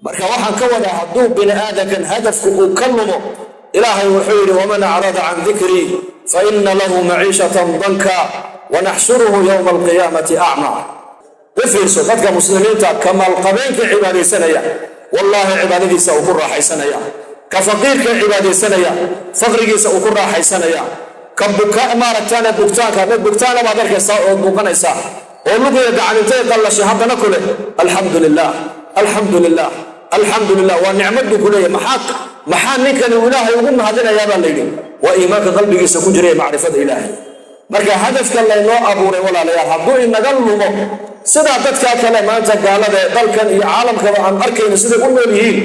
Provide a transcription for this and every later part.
Marka waxaan ka wadaa, hadduu bini aadankan hadafku uu ka lumo, Ilaahay wuxuu yidhi: "Waman acrada can dikrii fa ina lahu maciishatan danka wanaxshuruhu yowma alqiyaamati acmaa." U fiirso dadka muslimiinta: ka maalqabeenka cibaadaysanaya, wallaahi, cibaadadiisa uu ku raaxaysanaya; ka faqiirka cibaadaysanaya, faqrigiisa uu ku raaxaysanaya; ka buka maaragtaane bugtaanka, mid bugtaana baad arkaysaa oo buuqanaysaa oo lugiga gacan intay qallashay, haddana kule: "Alxamdu lilah, alxamdu lilah, alxamdu lilah, waa nicmad," buu ku leeyahy. Maxaa ninkani uu Ilaahay ugu mahadinayaa baa layidhi. Waa iimaanka qalbigiisa ku jiraya, macrifada Ilaahay. Marka hadafka laynoo abuuray, walaalayaal, hadduu inaga lumo, sidaa dadkaa kale maanta gaalada ee dalkan iyo caalamkaba aan arkayno siday u nool yihiin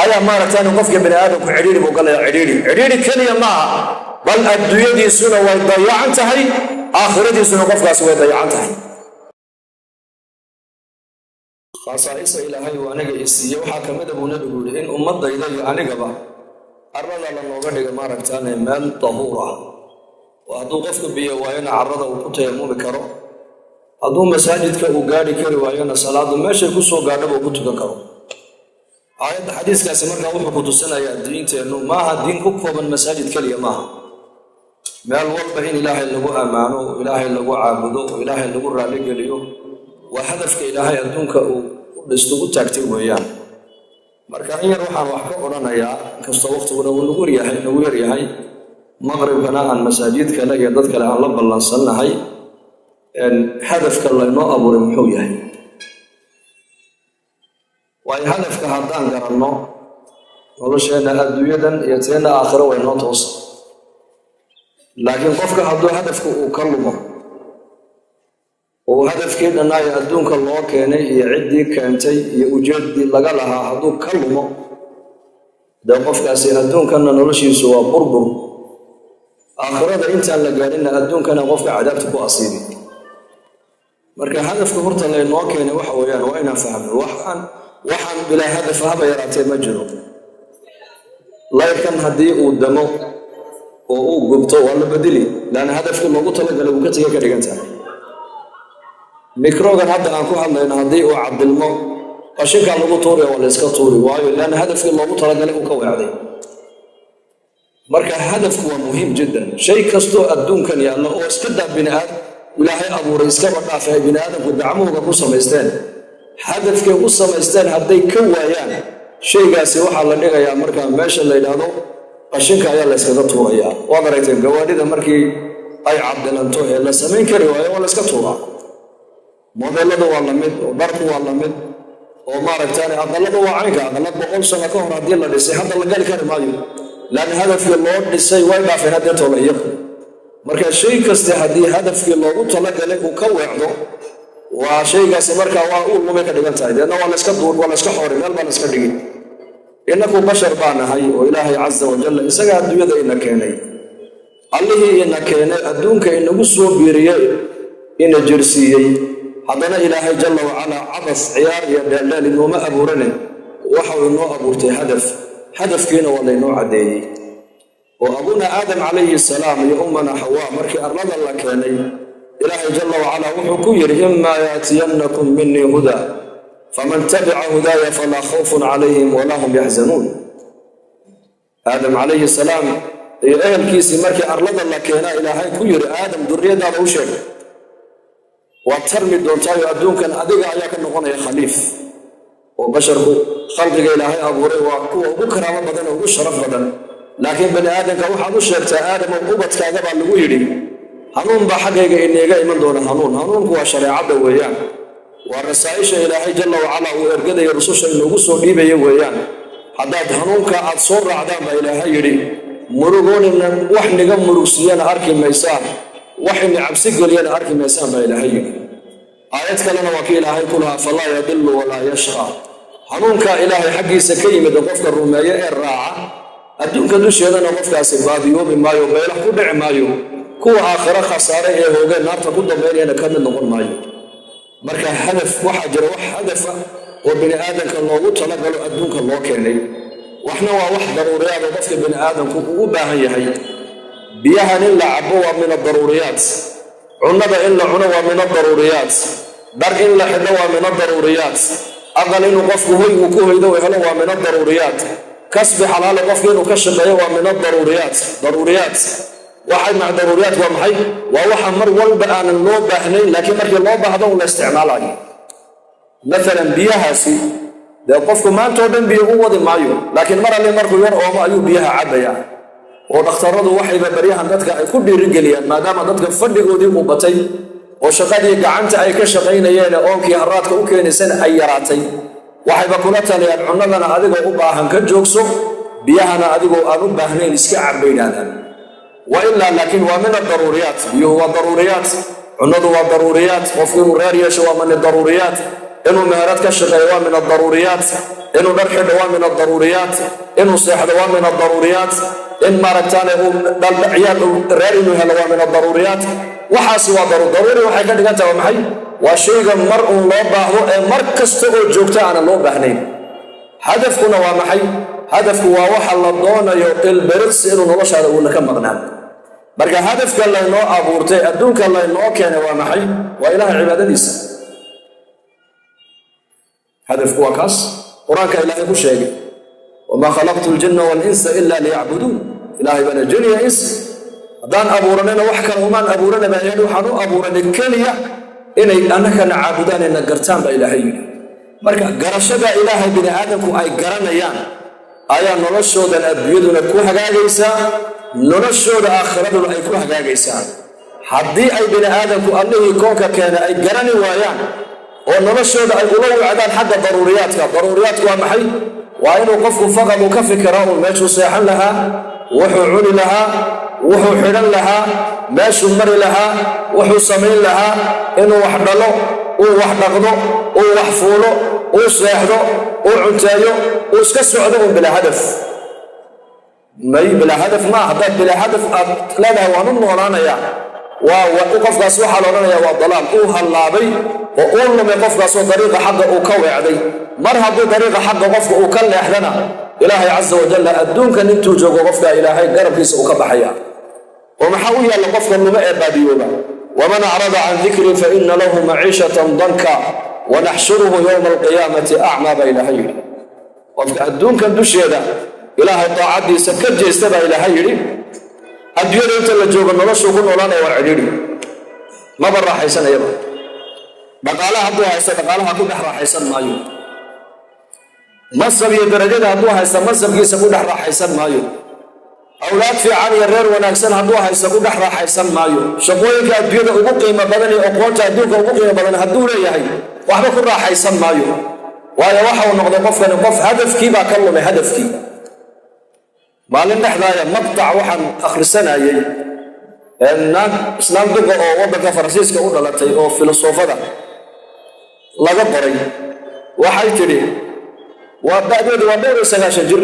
ayaa maaragtaan qofka bani aadamku cidhiiri buu galaya. Cidhiiri, cidhiiri keliya maaha, bal adduunyadiisuna way dayacan tahay, aakhiradiisuna qofkaasi way dayacan tahay. Khasaa'isa Ilaahay uu aniga i siiye waxaa ka mida, buu Nebigu yidhi, in ummadayda iyo anigaba carrada la nooga dhiga maaragtaane meel dahuur ah, oo hadduu qofku biyo waayona carrada uu ku tayamumi karo, hadduu masaajidka uu gaadhi kari waayona salaadu meeshay ku soo gaadhaba uu ku tukan karo. Aayadda xadiiskaasi markaa wuxuu ku tusinayaa diinteennu maaha diin ku kooban masaajid keliya maaha. Meel walba in Ilaahay lagu ammaano, Ilaahay lagu caabudo, oo Ilaahay lagu raalligeliyo waa hadafka Ilaahay adduunka uu u dhisto, u taagtay weeyaan. Marka in yar waxaan wax ka odhanayaa, inkastoo waqtiguna uu nagu yaryahay, nagu yaryahay, maqribkana aan masaajid kale iyo dad kale aan la ballansannahay, hadafka laynoo abuuray muxuu yahay? Waayo, hadafka haddaan garanno, nolosheenna adduunyadan iyo teenna aakhiro way noo toosa. Laakiin qofka hadduu hadafka uu ka lumo oo hadafkii dhannaayo adduunka loo keenay iyo ciddii keentay iyo ujeeddii laga lahaa hadduu ka lumo, dee qofkaasi adduunkanna noloshiisu waa burbur, aakhirada intaan la gaadhinna adduunkana qofka cadaabta ku asiibi. Marka hadafka horta laynoo keenay waxa weeyaan waa inaan fahmno. Waxaan bilaa hadaf haba yaraatee ma jiro. Layrkan haddii uu damo oo uu gubto, waa la bedeli, laanna hadafkii loogu talagalay uu ka tegay ka dhigan tahay. Mikrogan hadda aan ku hadlayno haddii uu cadilmo, qashinkaa lagu tuuraya, waa la iska tuuri, waayo laanna hadafkii loogu talagalay uu ka weecday. Marka hadafku waa muhiim jiddan. Shay kastoo adduunkan yaalla oo iska daa bini aadam Ilaahay abuuray, iskaba dhaafay, ay bini aadamku gacmuhooga ku samaysteen, hadafkay u samaysteen hadday ka waayaan, shaygaasi waxaa la dhigayaa markaa meesha la yidhaahdo qashinka ayaa la yskaga tuurayaa. Waad aragteen gawaadhida markii ay cadilanto ee la samayn kari waayo, waa la yska tuuraa. Mobeeladu waa lamid, oo dharku waa lamid, oo maaragtaan aqalada waa caynka. Aqala 100 sano ka hor haddii la dhisay, hadda la gali kari maayo, laanna hadafkii loo dhisay way dhaafeen haddeetoola iyagu. Marka shay kaste haddii hadafkii loogu talagalay uu ka weecdo, waa shaygaasi markaa waa uu lumay ka dhigan tahay. Deedna waa layska duur, waa layska xoori, meel baa layska dhigi. Innaku bashar baa nahay oo Ilaahay casa wajalla isagaa adduunyada ina keenay. Allihii ina keenay adduunka, inagu soo biiriyey, ina jirsiiyey, haddana Ilaahay jalla wacalaa cabas, ciyaar iyo dheeldheel inooma abuurane, waxau inoo abuurtay hadaf. Hadafkiina waa laynoo caddeeyey, oo abuna Aadam calayhi salaam iyo ummana Xawaa markii arlada la keenay, Ilaahay jalla wacalaa wuxuu ku yidhi: "Imaa yaatiyannakum minii huda, faman tabica hudaaya falaa khawfun calayhim walaa hum yaxzanuun." Aadam calayhi salaam iyo ehelkiisii markii arlada la keenaa, Ilaahay ku yidhi: "Aadam, durriyadaada u sheeg, waad tarmi doontaayo adduunkan adiga ayaa ka noqonaya khaliif." Oo basharku, khalqiga Ilaahay abuuray, waa kuwa ugu karaamo badan oo ugu sharaf badan. Laakiin bani aadamka waxaad u sheegtaa, Aadamow, ubadkaaga baa lagu yidhi, hanuun baa xaggayga iniiga iman doona. Hanuun, hanuunku waa shareecadda weeyaan, waa rasaa'isha Ilaahay jalla wacalaa uu ergadaya rususha inoogu soo dhiibaya weeyaan. Haddaad hanuunka aad soo raacdaan, baa Ilaahay yidhi, murugoonina wax niga murugsiiyana arki maysaan, wax ini cabsi geliyana arki maysaan, baa Ilaahay yidhi. Aayad kalena waa kii Ilaahay ku lahaa: "Falaa yadilu walaa yashqa." Hanuunkaa Ilaahay xaggiisa ka yimid qofka rumeeye ee raaca, adduunka dusheedana qofkaasi baadiyoobi maayo, baylax ku dhici maayo, kuwa aakhiro khasaare ee hoogeen naarta ku dambaynayana ka mid noqon maayo. Marka hadaf waxaa jira, wax hadafa oo bini aadamka loogu talagalo adduunka loo keenay. Waxna waa wax daruuriyaad oo qofka bini aadamku uu u baahan yahay. Biyahan in la cabo waa min adaruuriyaat, cunnada in la cuno waa min adaruuriyaat, dhar in la xidho waa min adaruuriyaat. Aqal inuu qofku hoy uu ku hoydo u helo waa min adaruuriyaat. Kasbi xalaala qofku inuu ka shaqeeyo waa min adaruuriyaat. Daruuriyaat waxay mac daruuriyaat waa maxay? Waa waxa mar walba aanan loo baahnayn, laakiin markii loo baahdo un la isticmaalayo. Maalan biyahaasi dee qofku maanta oo dhan biyo u wadi maayo, laakiin mar alle markuu yar oomo ayuu biyaha cabbayaa. Oo dhakhtaradu waxayba baryahan dadka ay ku dhiirigeliyaan, maadaama dadka fadhigoodii uu batay oo shaqadii gacanta ay ka shaqaynayeene oonkii haraadka u keenaysana ay yaraatay, waxayba kula taliyaan cunnadana adigoo u baahan ka joogso, biyahana adigoo aan u baahnayn iska cab bay yidhaahdaan. Wa ilaa laakiin waa min adaruuriyaat. Biyuhu waa daruuriyaat, cunnadu waa daruuriyaat, qofku inuu reer yeesho waa min adaruuriyaat, inuu meherad ka shaqeeyo waa min adaruuriyaat, inuu dhar xidho waa min adaruuriyaat, inuu seexdo waa min adaruuriyaat, in maaragtaane uu ciyaal reer inuu helo waa min adaruuriyaat. Waxaasi waa daruuri. Waxay ka dhigan tahay waa maxay? Waa shayga mar uun loo baahdo ee mar kasta oo joogta aanan loo baahnayn. Hadafkuna waa maxay? Hadafku waa waxa la doonayo ilbiriqsi inuu noloshaada uuna ka maqnaan. Marka hadafka laynoo abuurtay, adduunka laynoo keenay waa maxay? Waa Ilahay cibaadadiisa. Hadafku waa kaas. Qur-aanka Ilaahay ku sheegay: "Wamaa khalaqtu ljinna walinsa ila liyacbuduun." Ilaahay baana jin iyo insi haddaan abuuranayna wax kale umaan abuurana baa Ilahay, waxaan u abuuranay keliya inay annakana caabudaan ee na gartaan baa Ilaahay yidhi. Marka garashada Ilaahay bini aadamku ay garanayaan ayaa noloshoodan adduunyaduna ku hagaagaysaa, noloshooda aakhiraduna ay ku hagaagaysaa. Haddii ay bini aadamku Allihii koonka keena ay garani waayaan oo noloshooda ay ula wicdaan xagga daruuriyaadka, daruuriyaadku waa maxay? Waa inuu qofku faqad uu ka fikira uun meeshuu seexan lahaa, wuxuu cuni lahaa, wuxuu xidhan lahaa, meeshuu mari lahaa, wuxuu samayn lahaa, inuu wax dhalo, uu wax dhaqdo, uu wax fuulo, uu seexdo, uu cunteeyo, uu iska socdo uun bilaa hadaf. May, bilaa hadaf maa. Haddaad bilaa hadaf aad leedahay waan u noolaanayaa, waa qofkaas waxaa la odhanayaa waa dalaal, uu hallaabay oo uu lumay qofkaasoo dariiqa xaqa uu ka weecday. Mar hadduu dariiqa xaqa qofka uu ka leexdana, Ilaahay casa wajalla adduunkan intuu joogo qofka Ilaahay garabkiisa uu ka baxaya. Oo maxaa u yaalla qofka lume ee baadiyooba? "Waman acrada can dikrii fa ina lahu maciishatan danka wanaxshuruhu yowma alqiyaamati acmaa," baa Ilaahay yidhi. Qofka adduunkan dusheeda Ilaahay daacaddiisa ka jeesta baa Ilaahay yidhi, adduunyada inta la joogo noloshuu ku noolaanaya waa cidhiidhi, maba raaxaysanayaba. Dhaqaalaha hadduu haysto, dhaqaalaha ku dhex raaxaysan maayo. Mansab iyo darajada hadduu haysto, mansabkiisa ku dhex raaxaysan maayo. Awlaad fiican iyo reer wanaagsan hadduu haysto, ku dhex raaxaysan maayo. Shaqooyinka adduunyada ugu qiimo badan iyo aqoonta adduunka ugu qiimo badan hadduu leeyahay, waxba ku raaxaysan maayo. Waayo, waxa uu noqday qofkani qof hadafkii baa ka lumay, hadafkii. Maalin dhexdaaya maqtac waxaan akhrisanayay naag islaam duqa oo waddanka Faransiiska u dhalatay oo filosofada laga qoray. Waxay tidhi, waa da'deedu waa dhowr iyo sagaashan jir,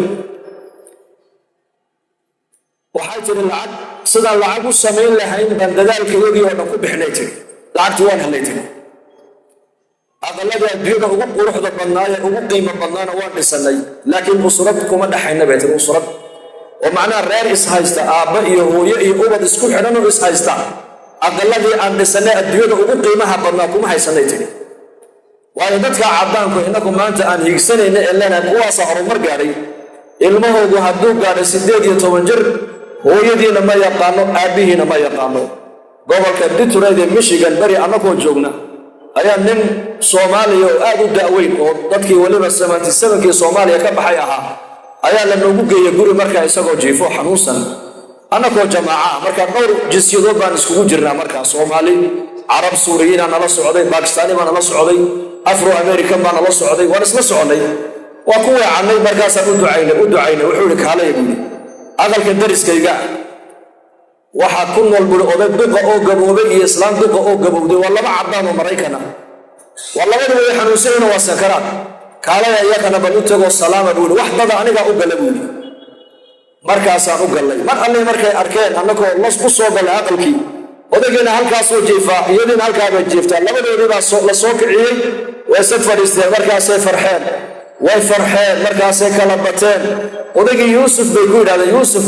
waxay tidhi: "Lacag sidaan lacag u samayn lahayn baan dadaalkayagii oo dhan ku bixinay," tidhi. "Lacagtii waan helnay," tidhi, "aqalladii adduunyada ugu quruxda badnaaye ugu qiimo badnaana waan dhisanay, laakiin usrad kuma dhexayna," bay tihi. "Usrad oo macnaha reer ishaysta, aabba iyo hooyo iyo ubad isku xidhan oo ishaysta, aqalladii aan dhisanay adduunyada ugu qiimaha badnaa kuma haysanay," tidhi. Waayo, dadka caddaanku innagu maanta aan hiigsanayna ee leenahay kuwaasa horumar gaadhay, ilmahoodu hadduu gaadhay 18 jir, hooyadiina ma yaqaano, aabbihiina ma yaqaano. Gobolka Detroit ee Michigan beri annagoo joogna ayaa nin Soomaaliya oo aad u da'weyn oo dadkii weliba 77-kii Soomaaliya ka baxay ahaa ayaa la noogu geeyey guri markaa isagoo jiifo xanuunsan, annagoo jamaaca ah. Markaa dhowr jinsiyadood baan iskugu jirnaa markaa: Soomaali, Carab, Suuriyiinaa nala socday, Bakistaani baa nala socday, Afro American baa nala socday. Waan isla soconnay, waa ku weecannay. Markaasaan u ducaynay, u ducaynay. Wuxuu ihi: "Kaalaya," buu yidhi, "aqalka dariskayga waxaa ku nool," buuri, "oday duqa oo gaboobay iyo islaam duqa oo gabowday. Waa laba caddaan oo Maraykan ah, waa labaduba way xanuunsanyihin, waa sakaraad. Kaalaya, iyakana bal u tegoo salaama," buu yidhi. "Wax dada anigaa u gala," buu yidhi. Markaasaan u gallay. Mar alle markay arkeen annagoo las u soo gallay aqalkii, odaygiina halkaasuu jiifaa, iyadiina halkaabay jiiftaa, labadoodii baa la soo kiciyey, way sag fadhiisteen. Markaasay farxeen, way farxeen, markaasay kala bateen. Odaygii "Yuusuf," bay ku yidhahdeen, "Yuusuf,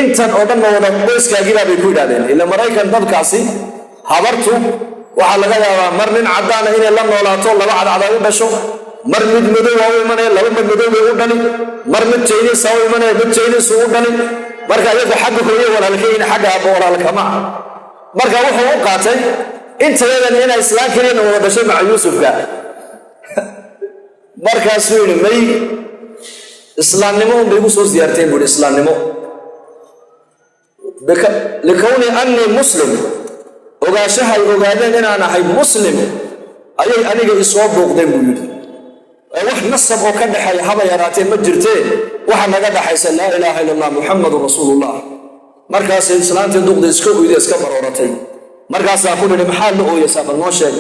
intan oo dhan ma wada qoyskaagiibaa?" bay ku yidhahdeen. Ila Maraykan dadkaasi habartu waxaa laga yaabaa mar nin caddaana inay la noolaato, laba cadcad ay u dhasho, Mar mid madow waa u imanaya, laba mid madow bay u dhali. Mar mid Chinese u imanaya, mid Chinese u dhali. Marka iyagu xagga hooye walaalkayin, xagga aabba walaalkama. Marka wuxuu u qaatay intayadan inay islaan keliyana wada dhashay maca Yuusufka. Markaasuu yidhi, "May, islaamnimo un bay igu soo siyaarteen," buu yidhi. "Islaamnimo likowni annii muslim, ogaashahay ogaadeen inaan ahay muslim ayay aniga isoo booqdeen," buu yidhi. "Wax nasab oo ka dhexeeya haba yaraatee ma jirtee, waxa naga dhaxaysa laa ilaaha illa Allah, Muxamadun rasuulullah." Markaasay islaantii duqda iska oyday, iska barooratay. Markaasaa ku nidhi, "Maxaad la ooyaysaa? Bal noo sheeg."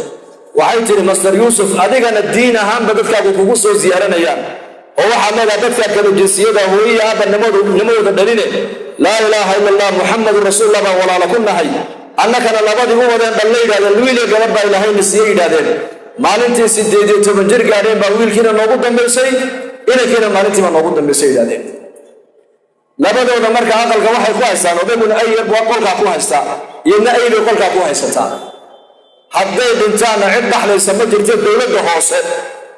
Waxay tidhi, "Master Yuusuf, adigana diin ahaanba dadkaagu kugu soo siyaaranayaan oo waxaad leedahay dadka kale jinsiyada hooyiya aabba nimadooda dhaline, laa ilaaha illa Allah, Muxamadun rasuulullah baan walaala ku nahay. Annakana labadii u wadeen dhalla yidhahdeen, wiil iyo gabadh baa Ilaahayna siiye yidhahdeen. Maalintii 18 jir gaadheen baa wiilkiina noogu dambaysay, inankiina maalintii baa noogu dambaysay," yidhahdeen. "Labadooda marka aqalka waxay ku haystaan, odayguna ay yar buu qolkaa ku haystaa, iyadna ay bay qolkaa ku haysataa. Hadday dhintaanna cid dhaxlaysa ma jirto. Dowladda hoose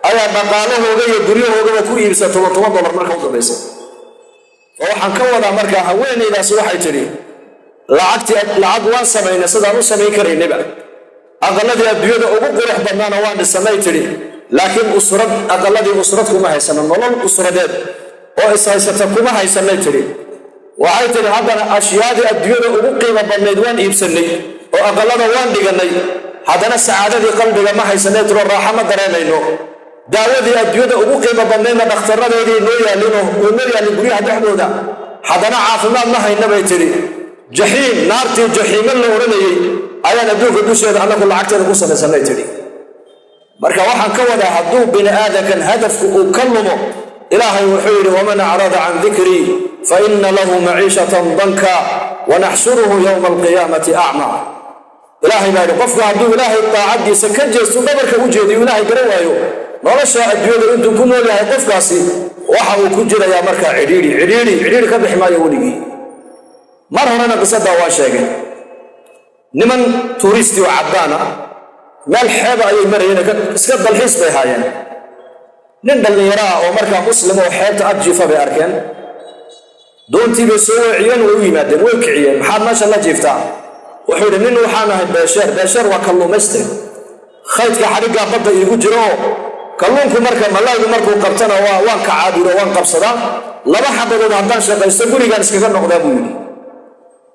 ayaa dhaqaalahooga iyo guryahoogaba ku iibsa toban toban dollar marka u dambaysa." Oo waxaan ka wadaa, marka haweenaydaasi waxay tidhi, "Lacagtii lacag waan samaynay sidaan u samayn karaynayba, aqalladii adduunyada ugu qurux badnaana waan dhisanay," tidhi, "laakiin usrad, aqalladii usrad kuma haysano, nolol usradeed oo ishaysata kuma haysanay," tidhi. Waxay tidhi, "Haddana ashyaadii adduunyada ugu qiimo badnayd waan iibsannay oo aqallada waan dhigannay, haddana sacaadadii qalbiga ma haysanay," tiro, "raaxo ma dareemayno. Daawadii adduunyada ugu qiimo badnaydna dhakhtaradeedii noo yaallinoo uu noo yaallin guryaha dhexdooda, haddana caafimaad ma hayna," bay tidhi. "Jaxiim, naartii jaxiimo la odhanayey ayaan adduunka dusheeda annagu lacagteeda ku samaysanay," tidhi. Marka waxaan ka wadaa, hadduu bini aadankan hadafku uu ka lumo, Ilaahay wuxuu yidhi, "Waman acrada can dikrii fa ina lahu maciishatan danka wanaxshuruhu yowma alqiyaamati acmaa." Ilaahay baa yidhi, qofku hadduu Ilaahay daacaddiisa ka jeesto, dhabarka u jeediyo, Ilaahay garan waayo, nolosha adduunyada intuu ku nool yahay qofkaasi waxa uu ku jirayaa markaa cidhiidhi, cidhiidhi, cidhiidhi, ka bixi maayo weligii. Mar horena qisadaa waa sheegay. Niman tuuristi oo caddaana meel xeeba ayay marayeen, iska dalxiis bay haayeen. Nin dhallinyaro ah oo markaa muslim oo xeebta ag jiifa bay arkeen. Doontii bay soo weeciyeen, way u yimaadeen, way kiciyeen. "Maxaad meesha la jiiftaa?" Wuxuu yidhi, "Nin waxaan ahay beesheer." Beesheer waa kalluumayste. "Khaydka xadhiggaa badda iigu jiro oo kalluunku marka malaygu markuu qabtana waan kacaa," buu yidhi, "waan qabsadaa. Laba xabadood haddaan shaqaysto, gurigaan iskaga noqdaa," buu yidhi.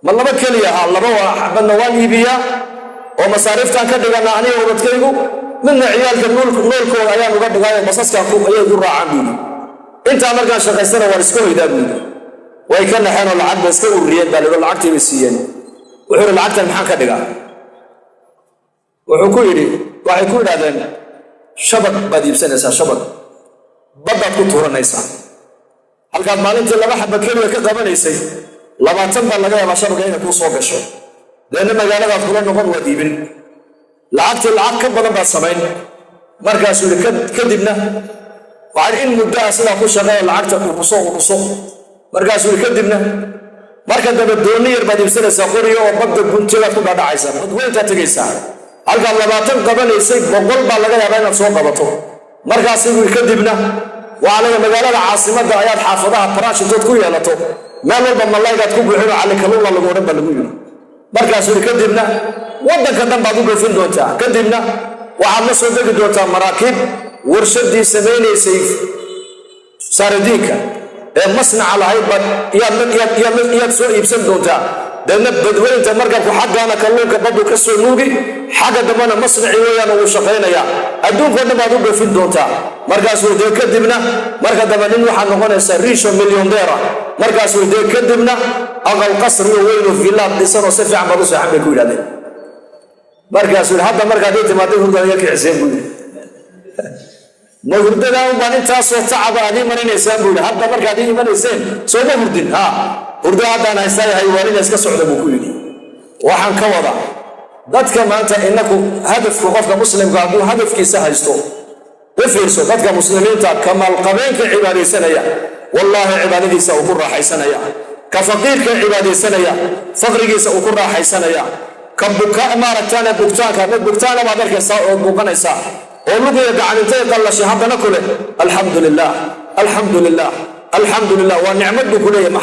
"Ma laba keliya?" "Ha, laba waa xabadna waan iibiyaa oo masaariiftaan ka dhigana aniga ubadkaygu, midna ciyaalka noolkooda ayaan uga dhigaayo, basaskaan ayay ku raacaan," buu yidhi. "Intaa markaan shaqaystana waan iska hoydaa," buu yidhi. Way ka naxeen oo lacag bay iska ururiyeen baa lihi, lacagtii bay siiyeen. Wuxuu yidhi, "Lacagtan maxaan ka dhigaa?" Wuxuu ku yidhi, waxay ku yidhahdeen, "Shabag baad iibsanaysaa, shabag baddaad ku tuuranaysaa. Halkaad maalintii laba xaba keliya ka qabanaysay, 20 baa laga yaabaa shabaga inay kuu soo gasho. Deedna magaaladaad kula noqon, waad iibin, lacagtii lacag ka badan baad samayn." Markaasuu yidhi, "Kadibna waxaan in muddo ah sidaa ku shaqeeya, lacagta uruso, uruso." Markaasuu yidhi, "Kadibna marka dambe doonni yar baad iibsanaysaa, qoriyo oo badda gunteedaad ku dhaadhacaysaa, badweyntaad tegaysaa. Halkaad 20 qabanaysay, 100 baa laga yaabaa inaad soo qabato." Markaasuu yidhi, "Kadibna waxaa laga magaalada caasimadda ayaad xaafadaha branch intood ku yeelato, meel walba malaygaad ku buuxinoo Cali Kalluunla lagu odhan," baa lagu yidhi. Markaasuu yidhi, "Kadibna waddanka dhan baad u dhoofin doontaa. Kadibna waxaad la soo degi doontaa maraakiib warshadii samaynaysay saaradiinka ee masnaca lahayd baad iyaad soo iibsan doontaa. Deedna badweynta markabku xaggaana kalluunka baddu ka soo nuugi, xagga dambena masnaci weeyaan uu shaqaynayaa. Adduunkao dhan baad u dhoofin doontaa." Markaasuu dee, "Kadibna marka dambe nin waxaad noqonaysaa riche oo millionnaire." Markaasuu dee, "Kadibna aqal qasriyo weyn oo villaad dhisan oo si fiican baad u seexan," bay ku yidhahdeen. Markaasuu yidhi, "Hadda markaad ii timaaday hurdada iga kiciseen," buu yidhi. "Ma hurdadaa un baan intaasoo tacaba aad ii marinaysaan?" buu yidhi. "Hadda markaad ii imanayseen sooma hurdin? Ha, hurdo haddaan haystaa yahay, waalina iska socda," buu ku yidhi. Waxaan ka wadaa, dadka maanta inaku hadafku, qofka muslimka hadduu hadafkiisa haysto, u fiirso dadka muslimiinta, ka maalqabeenka cibaadaysanaya, wallaahi cibaadadiisa uu ku raaxaysanaya. Ka faqiirka cibaadaysanaya, faqrigiisa uu ku raaxaysanaya. Ka buka maaragtaane bugtaanka, mid bugtaana baad arkaysaa oo buuqanaysaa. Oo lugiga gacan intay qallashay haddana ku leh alxamdu lilah, alxamdu lilah, alxamdu lilah, waa nicmad buu ku leeyahay.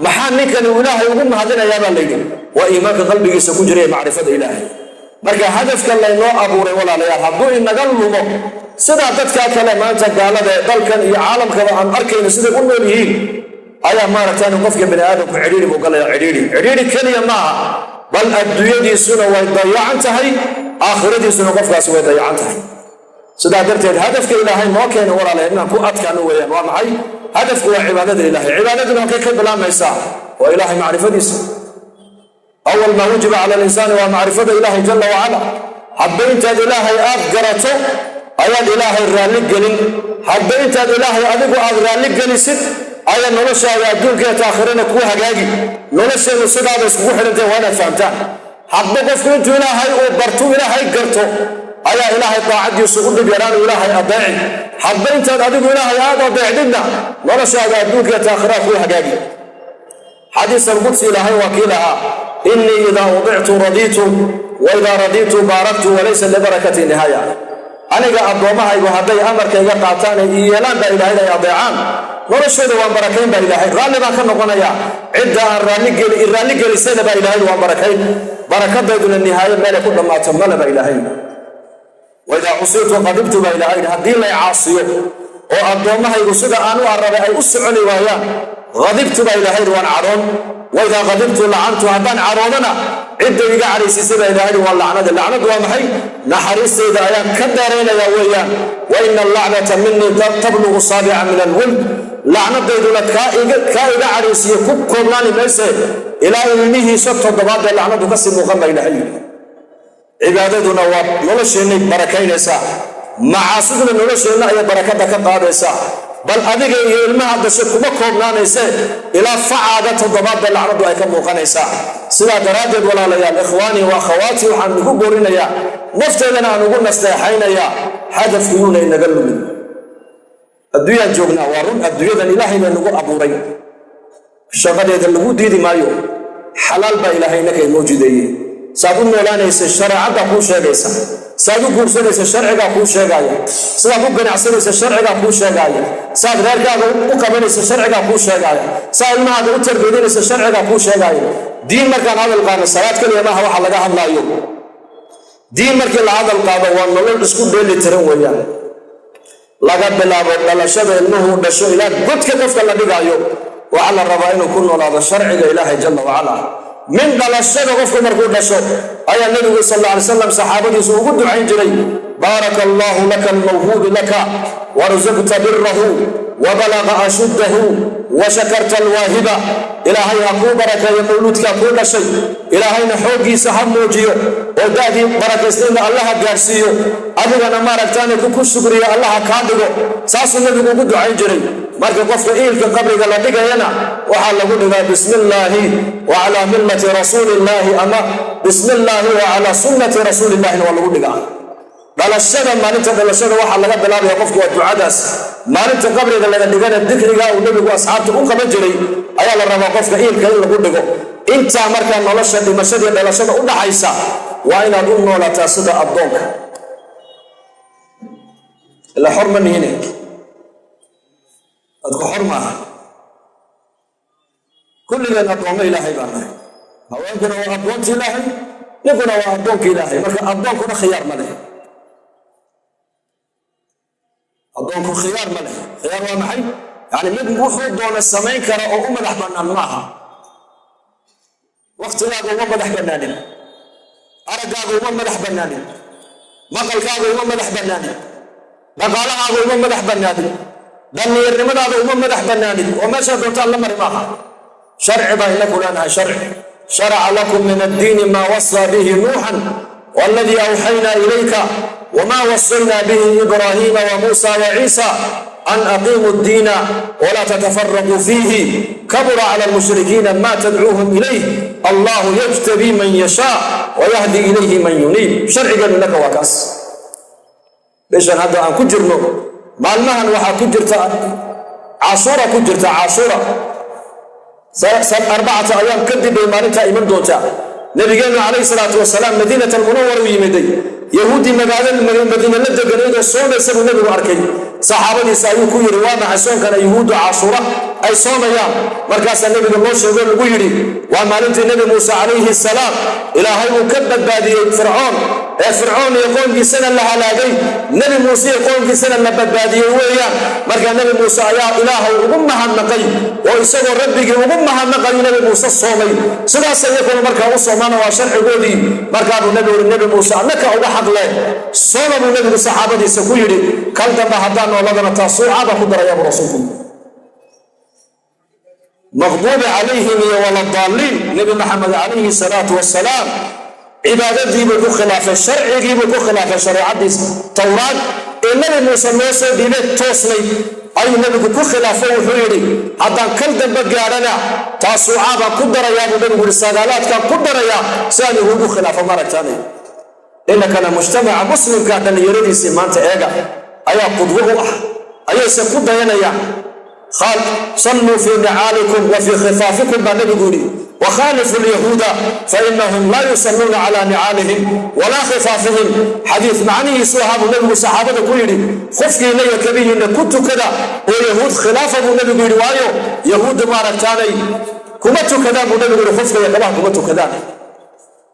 Maxaa ninkani uu Ilaahay ugu mahadinayaa baa layidhi? Waa iimaanka qalbigiisa ku jira ee macrifada Ilaahay. Marka hadafka laynoo abuuray, walaalayaal, hadduu inaga lumo, sidaa dadkaa kale maanta gaalada ee dalkan iyo caalamkaba aan arkayno siday u nool yihiin ayaa maaragtaan qofka bani aadamku cidhiiri buu galaya. Cidhiiri, cidhiiri keliya maaha, bal adduunyadiisuna way dayacan tahay, aakhiradiisuna qofkaasi way dayacan tahay. Sidaa darteed hadafka Ilaahay noo keena, walaalayaal, inaan ku adkaano weeyaan. Waa maxay hadafku? Waa cibaadada Ilaahay. Cibaadaduna halkay ka bilaamaysaa? Waa Ilaahay macrifadiisa. أول ما وجب على الإنسان waa macrifada Ilaahay jala wacala. Hadba intaad Ilaahay aad garato ayaad Ilaahay raalli gelin. Hadba intaad Ilaahay adigu aad raalli gelisid ayaa noloshaada adduunka iyo aakhirana kuu hagaagi. Nolosheennu sidaada iskugu xidhantahay, waa inaad fahamtaan. Hadba qofku intuu Ilaahay uu bartu, Ilaahay garto, ayaa Ilaahay daacadiisu u dhib yaraanu Ilaahay adeeci. Hadba intaad adigu Ilaahay aad adeecdidna, noloshaada adduunka iyo aakhiraha kuu hagaagi. Xadiis alqudsi Ilaahay waa kii lahaa: إني إذا أطعت رضيت وإذا رضيت باركت وليس لبركتي نهاية. Aniga addoommahaygu hadday amarkayga qaataan ee ii yeelaan baa Ilaahay, ay adeecaan, noloshooda waan barakayn baa Ilaahay, raalli baan ka noqonayaa. Cidda aan raalli gelisayna baa Ilaahay waan barakayn, barakadayduna nihaayo meelay ku dhammaato male baa Ilaahay. وإذا عصيت غضبت baa Ilaahay. Haddii lay caasiyo oo addoommahaygu sida aan u arabay ay u soconi waayaan, غضبت baa Ilaahay, waan cadhoon. وإذا غضبت لعنت. Haddaan cadhoodana, cidda iga cadhaysiisay baa Ilaahay waa lacnada. Lacnadu waa maxay? Naxariistayda ayaan ka dheeraynayaa weeyaan. وإن اللعنة مني تبلغ السابع من الولد. Lacnadayduna kaa iga cadhaysiiye ku koobnaani mayse, ilaa ilmihiisa toddobaad ee lacnadu kasii muuqan baa Ilaahay yidhi. Cibaadaduna waa nolosheennay barakaynaysaa, macaasiduna nolosheenna ayay barakada ka qaadaysaa. Bal adiga iyo ilmaha dashe kuma koobnaanayse, ilaa facaaga toddobaad bay lacnadu ay ka muuqanaysaa. Sidaa daraaddeed, walaalayaal, إخواني وأخواتي, waxaan igu boorinayaa, nafteedana aan ugu nasteexaynayaa, hadafku yuuna inaga lumin. Adduunyaan joognaa, waa run, adduunyadan Ilaahay baa nagu abuuray, shaqadeeda lagu diidi maayo. Xalaal baa Ilaahay inaka inoo jideeyey. Saad u noolaanaysa shareecaddaa kuu sheegaysa, saad u guursanaysa sharcigaa kuu sheegaaya, sidaad u ganacsanaysa sharcigaa kuu sheegaaya, saad reerkaaga u qabanaysa sharcigaa kuu sheegaaya, saad ilmahaaga u tarbiyadinaysa sharcigaa kuu sheegaaya. Diin markaan hadal qaadno, salaad keliya maaha waxa laga hadlaayo. Diin markii la hadal qaado, waa nolol isku dheeli tiran weeyaan. Laga bilaabo dhalashada ilmuhu dhasho ilaa godka qofka la dhigaayo, waxaa la rabaa inuu ku noolaado sharciga Ilaahay jala wacala. Min dhalashada qofku markuu dhasho ayaa Nebigu sal alla alay slam saxaabadiisu ugu ducayn jiray: بارك الله لك الموهوب لك ورزقت بره وبلغ أشده وشكرت الواهب. Ilaahay ha kuu barakeeyo mawluudkaa kuu dhashay, Ilaahayna xooggiisa ha muujiyo oo da'dii barakaysnayna Allaha gaadhsiiyo, adigana maaragtaane ku shukriyo Allaha kaa dhigo. Saasuu Nebigu ugu ducayn jiray. Marka qofka iilka qabriga la dhigayana, waxaa lagu dhigaa بسم الله وعلى ملة رسول الله, ama بسم الله وعلى سنة رسول الله na waa lagu dhigaa. Dhalashada, maalinta dhalashada waxaa laga bilaabaya qofku waa ducadaas. Maalinta qabriga laga dhigana, dikriga uu Nebigu asxaabta u qaban jiray ayaa la rabaa qofka iilka in lagu dhigo. Intaa markaa nolosha dhimashadii dhalashada u dhaxaysa, waa inaad u noolataa sida addoonka. Ilaa xor ma nihine, dadku xor maaha. Kulligeen addoommo Ilaahay baa nahay. Haweenkuna waa addoonta Ilaahay, ninkuna waa addoonka Ilaahay. Marka addoonkuna khiyaar ma leh. Addoonku khiyaar ma leh. Khiyaar waa maxay? Yani mid wuxuu doona samayn kara oo u madax bannaan maaha. Waktigaaga uma madax bannaanin, araggaaga uma madax bannaanin, maqalkaaga uma madax bannaanin, dhaqaalahaaga uma madax bannaanin, dhallinyarnimadaada uma madax bannaanin oo meeshaa doontaan la mari maaha. Sharci baa inaku leenahay, sharci. شرع لكم من الدين ما وصى به نوحا والذي أوحينا إليك وما وصينا به إبراهيم وموسى وعيسى أن أقيموا الدين ولا تتفرقوا فيه كبر على المشركين ما تدعوهم إليه الله يجتبي من يشاء ويهدي إليه من ينيب. Sharcigeenu innaka waa kaas. Bishan hadda aan ku jirno, maalmahan waxaa ku jirta Cashuura, ku jirta Cashuura. 4 أيام kadib bay maalintaa iman doontaa. Nabigeennu calayhi salaatu wasalaam Madiinat Almunawar u yimiday. Yahuuddii magaalada Madiine la deganayd oo soomaysa buu nebigu arkay. Saxaabadiisa ayuu ku yidhi: "Waa maxay soonkana Yuhuuddu Cashuura ay soomayaan?" Markaasaa nebiga loo sheego, lagu yidhi: "Waa maalintii Nebi Muuse calayhi salaam Ilaahay uu ka badbaadiyey Fircoon, ee Fircoon iyo qoomkiisana la halaagay, Nebi Muuse iyo qoomkiisana la badbaadiyey weeyaan." Markaa Nebi Muuse ayaa Ilaahay ugu mahadnaqay, oo isagoo Rabbigii ugu mahadnaqayu Nebi Muuse soomay. Sidaas iyakuna markaa u soomaana, waa sharcigoodii. Markaabuu nebigu yidhi: "Nebi Muuse annaka uga xaqle, sooma," buu nebigu saxaabadiisa ku yidhi. "Kal dambe haddaan nooladana taasuuca baan ku darayaa," buu rasuulku. Maqduubi calayhim iyo waladaaliin, Nebi Maxamed calayhi salaatu wasalaam cibaadadiibuu ku khilaafay, sharcigiibuu ku khilaafay. Shareecadiis Towraad ee Nebi Muuse noo soo dhiibay toosnay ayuu nebigu ku khilaafo. Wuxuu yidhi: "Haddaan kal dambe gaadhana taasuucaa baan ku darayaa," buu nebigu yidhi, "sagaalaadkaan ku darayaa si aan Yahuud u khilaafo." Maaragtaanay innakana mujtamaca muslimka dhallinyaradiisii maanta eega ayaa qudwo u ah, ayayse ku dayanayaan. "صلوا في نعالكم وفي خفافكم," baa nebigu yidhi, "وخالفوا اليهود فإنهم لا يصلون على نعالهم ولا خفافهم." Xadiis macnihiisu ahaa buu nebigu saxaabada ku yidhi: "Khufkiinna iyo kabihiinna ku tukada oo Yahuud khilaafa," buu nebigu yidhi. "Waayo, Yahuudda maaragtaanay kuma tukadaan," buu nebigu yidhi, "khufka iyo kabaha kuma tukadaan."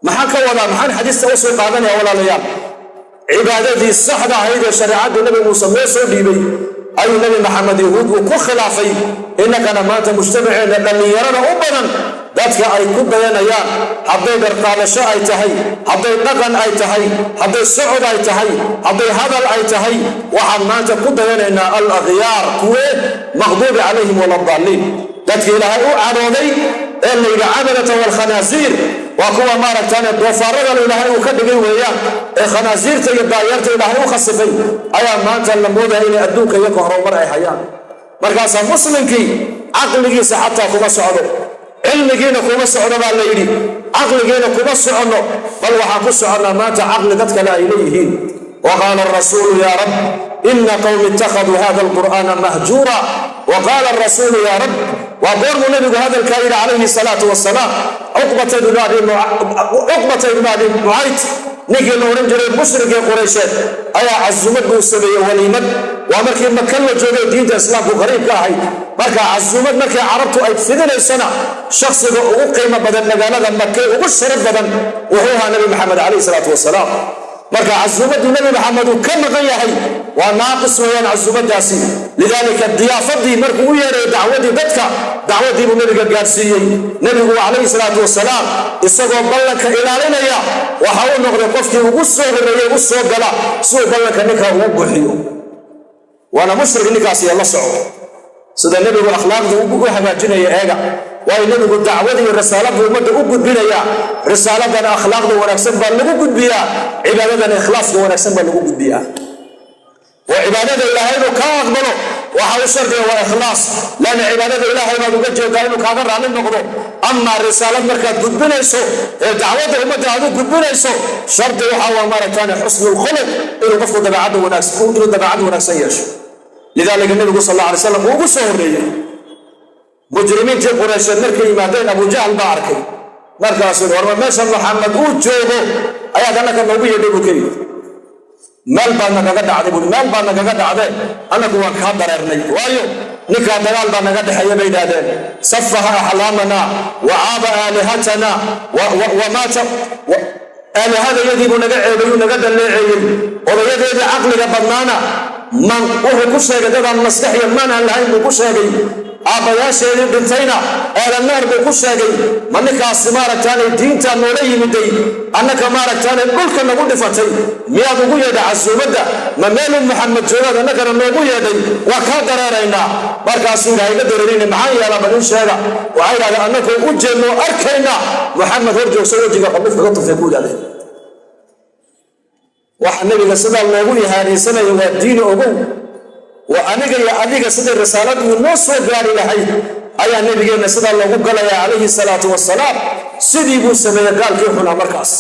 Maxaan ka wadaa? Maxaan xadiista u soo qaadanaya, walaalayaal? Cibaadadii saxda ahayd ee shareecaddu Nebi Muuse noo soo dhiibay ayuu Nebi Maxamed Yahuud uu ku khilaafay. Innakana maanta mujtamaceenna dhallinyarada u badan dadka ay ku dayanayaan, hadday dharqaadasho ay tahay, hadday dhaqan ay tahay, hadday socod ay tahay, hadday hadal ay tahay, waxaan maanta ku dayanaynaa al akhyaar, kuwee? Maqduubi calayhim waladaaliin, dadka Ilaahay u cadhooday ee la yidhi عبدة والخنازير. Waa kuwa maaragtaane doofaarada Ilaahay uu ka dhigay weeyaan, ee khanaasiirta iyo daayeerta Ilaahay u khasifay ayaa maanta la moodaya inay adduunka iyaga horumar ay hayaan. Markaasaa muslimkii caqligiisa xataa kuma socdo, cilmigiina kuma socdo baa la yidhi. Caqligiina kuma soconno, bal waxaan ku soconnaa maanta caqli dad kale ay leeyihiin. وقال الرسول يا رب إن قومي اتخذوا هذا القرآن مهجورا. وقال الرسول يا رب, waa goormuu nabigu hadalkaa yidhi calayhi salaatu wasalaam? Cuqbata ibnu Abi Mucayd, ninkii la odhan jiray, mushrikii Qureysheed, ayaa casumad buu sameeyey, waliimad. Waa markii Maka la joogay, diinta Islaamku qariib ka ahayd. Marka casumad markii Carabtu ay fidinaysana, shakhsiga ugu qiimo badan magaalada Make, ugu sharaf badan, wuxuu ahaa Nabi Maxamed calayhi salaatu wasalaam. Marka casuumaddii Nebi Maxamed uu ka maqan yahay waa naaqis weeyaan casuumaddaasi. Lidaalika diyaafadii markuu u yeeray, dacwadii dadka, dacwaddii buu nebiga gaadhsiiyey. Nebigu calayhi salaatu wasalaam isagoo ballanka ilaalinaya waxa uu noqday qofkii ugu soo horreeyey u soo gala si uu ballanka ninka ugu buuxiyo. Waana mushrik ninkaas iyo la soco. Sida nebigu akhlaaqda u hagaajinaya eega. Waayo, nebigu dacwada iyo risaalada ummadda u gudbinayaa. Risaaladana akhlaaqda wanaagsan baa lagu gudbiyaa, cibaadadana ikhlaaska wanaagsan baa lagu gudbiyaa. Oo cibaadada Ilaahay inuu kaa aqbalo waxa u shardiga waa ikhlaas, laanna cibaadada Ilaahay baad uga jeedaa inuu kaaga raalli noqdo. Amaa risaalad markaad gudbinayso ee dacwadda ummadda aad u gudbinayso, shardi waxa waa maaragtaan حسن الخلق, inuu qofku dabeecadda wanaagsan, inuu dabeecad wanaagsan yeesho. Lidaalika nebigu sal alla alay slam uu ugu soo horreeyey. Mujrimiintii Qureysheed markay yimaadeen, Abujahl baa arkay. Markaasuu: "Warma meesha Maxamed uu joogo ayaad annaka noogu yeedhay?" buu ka yidhi. "Meel baad nagaga dhacday," buui, "meel baad nagaga dhacdee, annagu waan kaa dareernay." Waayo, ninkaa dagaal baa naga dhexeeya bay idhaahdeen. سفه أحلامنا وعاب آلهتنا ومات, aalihadayadii buu naga ceebayuu, naga dalleeceeyey. Odayadeedii caqliga badnaana man wuxuu ku sheegay dadaan maskax iyo maan aan lahayn buu ku sheegay. Aabbayaasheedii dhintayna eelanaar buu ku sheegay. Ma ninkaasi maaragtaanay diintaa noola yimiday, annaka maaragtaanay dhulka nagu dhifatay, miyaad ugu yeedhay casuumadda? Ma meeluu Maxamed joogaad annagana noogu yeedhay? Waa kaa dareeraynaa. Markaasuu yidhaha: "Iga dareerina, maxaan yeelaa? Bal in sheega." Waxay yidhahdeen: "Annakoo u jeedno arkayna, Muxamed hor joogso, wejiga qalluf kaga tufay," ku yidhahdeen. Waxa nebiga sidaa loogu ihaanaysanaya waa diini. Ogow, waa aniga iyo adiga sidii risaaladuu noo soo gaari lahayd ayaa nebigeenna sidaa loogu galaya calayhi salaatu wasalaam. Sidii buu sameeyey gaalkii xunaa markaas.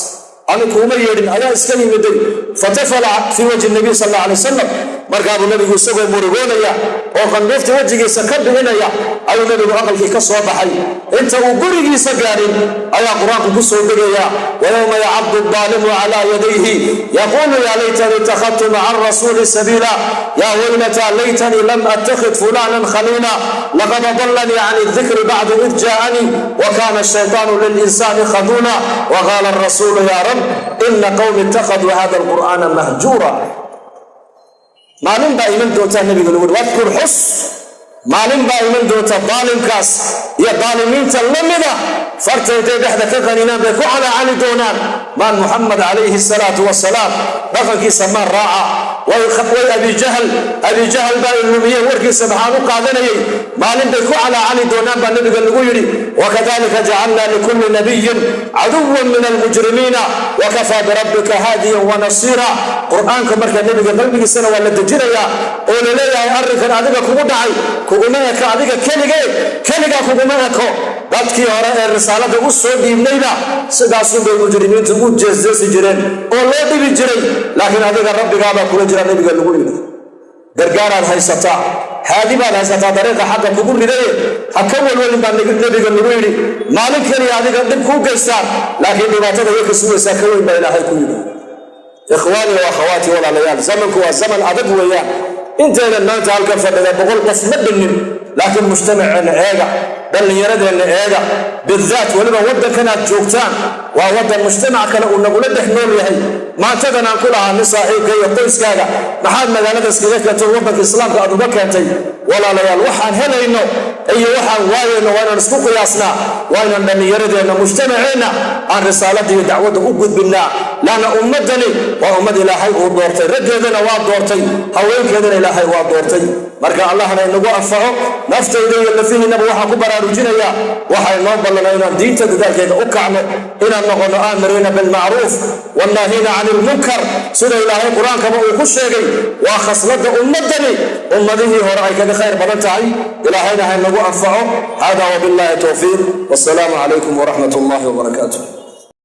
"Ani kuuma yeedhin, adaa iska yimiday." فتفل في وجه النبي صلى الله عليه وسلم. Markaabuu Nebigu isagoo murugoonaya oo qandhuufta wejigiisa ka bixinaya ayuu Nebigu aqalkii ka soo baxay. Inta uu gurigiisa gaadhin ayaa Qur-aanku ku soo degaya: ويوم يعض الظالم على يديه يقول يا ليتني اتخذت مع الرسول سبيلا يا ويلتى ليتني لم أتخذ فلانا خليلا لقد أضلني عن الذكر بعد إذ جاءني وكان الشيطان للإنسان خذولا وقال الرسول يا رب إن قومي اتخذوا هذا القرآن مهجورا. Maalin baa iman doontaa, Nebiga lagu واذكر, xus, maalin baa iman doonta daalimkaas iyo daalimiinta la mida farta intay dhexda ka qaninaan bay ku calaacali doonaan: maan Muxamed calayhi salaatu wasalaam dhaqankiisa maan raaca, way Abijahl, Abijahl baa ilumiyeen, warkiisa maxaan u qaadanayay? Maalin bay ku calaacali doonaan baa Nebiga lagu yidhi. وكذلك جعلنا لكل نبي عدوا من المجرمين وكفى بربك هاديا ونصيرا. Qur-aanka marka Nebiga qalbigiisana waa la dejinayaa oo la leeyahay: arrinkan adiga kugu dhacay kuguma eko adiga keligee, keligaa kuguma eko. Dadkii hore ee risaalada u soo dhiibnayba sidaasunbay mujrimiintu u jeesjeesi jireen oo loo dhibi jiray, laakiin adiga Rabbigaabaa kula jira, Nebiga lagu yidhi. Gargaaraad haysataa, haadi baad haysataa, dariiqa xagga kugu ridaye ha ka walwalin baa Nebiga lagu yidhi. Maalin keliya adiga dhib kuu geystaan, laakiin dhibaatada way ka sugaysaa ka weyn baa Ilaahay ku yidhi. إخواني وأخواتي, walaalayaal, zamanku waa zaman adag weeyaan. Intaynan maanta halkan fadhida 100 qof ma dhinnin, laakiin mujtamaceenna eega, dhallinyaradeenna eega, bidaat weliba waddankan aad joogtaan waa waddan mujtamac kale uu nagula dhex nool yahay. Maantadan aan ku lahaa nin saaxiibka iyo qoyskaaga maxaad magaalada iskaga keentay, waddanka Islaamka aad uga keentay? Walaalayaal, waxaan helayno iyo waxaan waayayno waa inaan isku qiyaasnaa, waa inaan dhallinyaradeenna, mujtamaceenna aan risaaladda iyo dacwadda u gudbinnaa, laanna ummaddani waa ummad Ilaahay uu doortay. Raggeedana waa doortay, haweenkeedana Ilaahay waa doortay. Marka Allahna inagu anfaco. Naftayda iyo lafihiinaba waxaan ku baraarujinayaa, waxaa inoo ballanay inaan diinta dadaalkeeda u kacno, inaan noqono آمرين بالمعروف والناهين عن المنكر, sida Ilaahay Qur-aankaba uu ku sheegay. Waa khasladda ummaddani ummadihii hore ay kaga khayr badan tahay. Ilaahayna ha inagu anfaco. هذا وبالله التوفيق، والسلام عليكم ورحمة الله وبركاته.